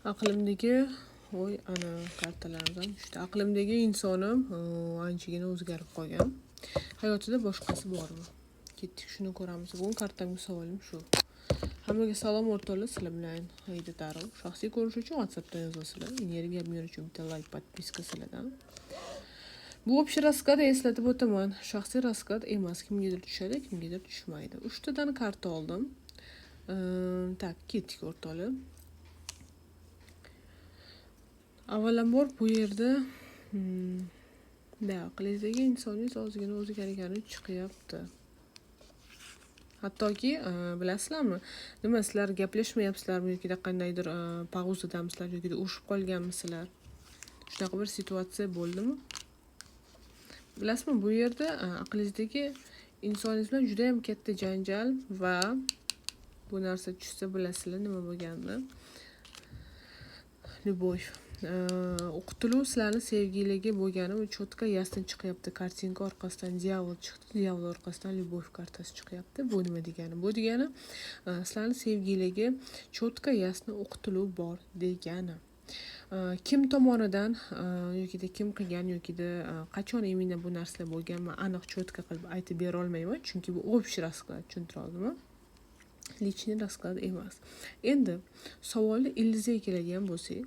Aqlimdagi, voy, ana kartalarimiz ham tushdi. Aqlimdagi insonim anchagina o'zgarib qolgan. Hayotida boshqasi bormi? Ketdik, shuni ko'ramiz. Bugun kartamga savolim shu. Hammaga salom, o'rtoqlar, sizlar bilan Aida Taro. Shaxsiy ko'rish uchun WhatsAppdan yozasizlar. Energiya обмен uchun bitta layk, подписка sizlardan. Bu общий расклад, eslatib o'taman. Shaxsiy расклад emas. Kimgadir tushadi, kimgadir tushmaydi. Uchtadan karta oldim. Так, ketdik, o'rtoqlar. Avvalambor bu yerda da aqlingizdagi insoningiz ozgina o'zgargani chiqyapti. Hattoki, bilasizlarmi, nima, sizlar gaplashmayapsizlarmi yokida qandaydir pauzadamisizlar yokida urushib qolganmisizlar? Shunaqa bir situatsiya bo'ldimi? Bilasizmi, bu yerda aqlingizdagi insoningiz bilan judayam katta janjal va bu narsa tushsa, bilasizlar nima bo'lganini. Любовь. O'qitiluv sizlarni sevgiligi bo'lgani четко, ясно chiqyapti. Картинка orqasidan дьявол chiqdi, дьявол orqasidan любовь kartasi chiqyapti. Bu nima degani? Bu degani, sizlarni sevgiligi четко, ясно o'qitiluv bor degani. Kim tomonidan yokida kim qilgan yokida qachon именно bu narsalar bo'lgan, man aniq, четко qilib aytib bera olmayman, chunki bu общий расклад, tushuntira oldimmi? Личный расклад emas. Endi savolni ildiziga keladigan bo'lsak,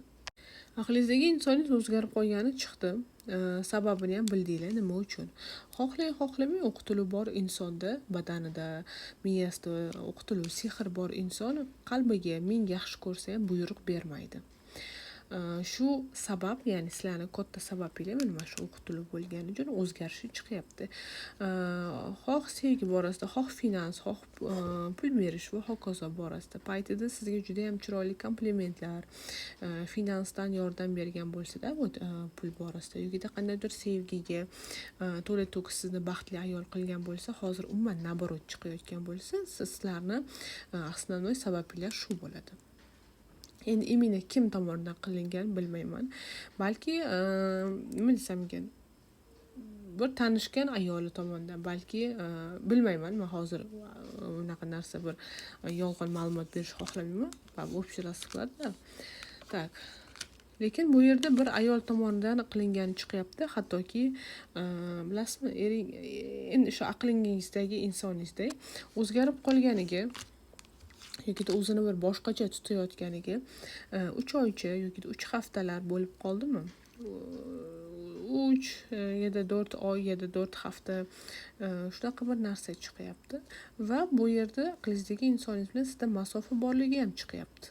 aqlingizdagi insoningiz o'zgarib qolgani chiqdi. Sababini ham bildinglar nima uchun. Xohlang, xohlamang, o'qitiluv bor insonda, badanida, miyasida o'qitiluv, sehr bor inson qalbiga ming yaxshi ko'rsa ham buyruq bermaydi. Shu sabab, ya'ni sizlarni katta sababinglar mana shu o'qitiluv bo'lgani uchun o'zgarishi chiqyapti. Xoh sevgi borasida, xoh finans, xoh pul berish va hokazo borasida. Paytida sizga judayam chiroyli komplimentlar, finansdan yordam bergan bo'lsa-da, вот pul borasida yokida qandaydir sevgiga to'la to'kis sizni baxtli ayol qilgan bo'lsa, hozir umuman наоборот chiqayotgan bo'lsa, sizlarni основной sababinglar shu bo'ladi. Endi именно kim tomonidan qilingan, bilmayman. Balki, nima desam ekan, bir tanishgan ayoli tomonidan, balki, bilmayman. Man hozir unaqa narsa, bir yolg'on ma'lumot berishni xohlamayman. Baribir общий расклад-da. Так. Lekin bu yerda bir ayol tomonidan qilingani chiqyapti. Hattoki, bilasizmi, ering, endi shu aqlingizdagi insoningizda o'zgarib qolganiga yokida o'zini bir boshqacha tutayotganiga 3 oycha yokida 3 haftalar bo'lib qoldimi? 3 ya da 4 oy ya da 4 hafta, shunaqa bir narsa chiqyapti va bu yerda aqlingizdagi insoningiz bilan sizda masofa borligi ham chiqyapti.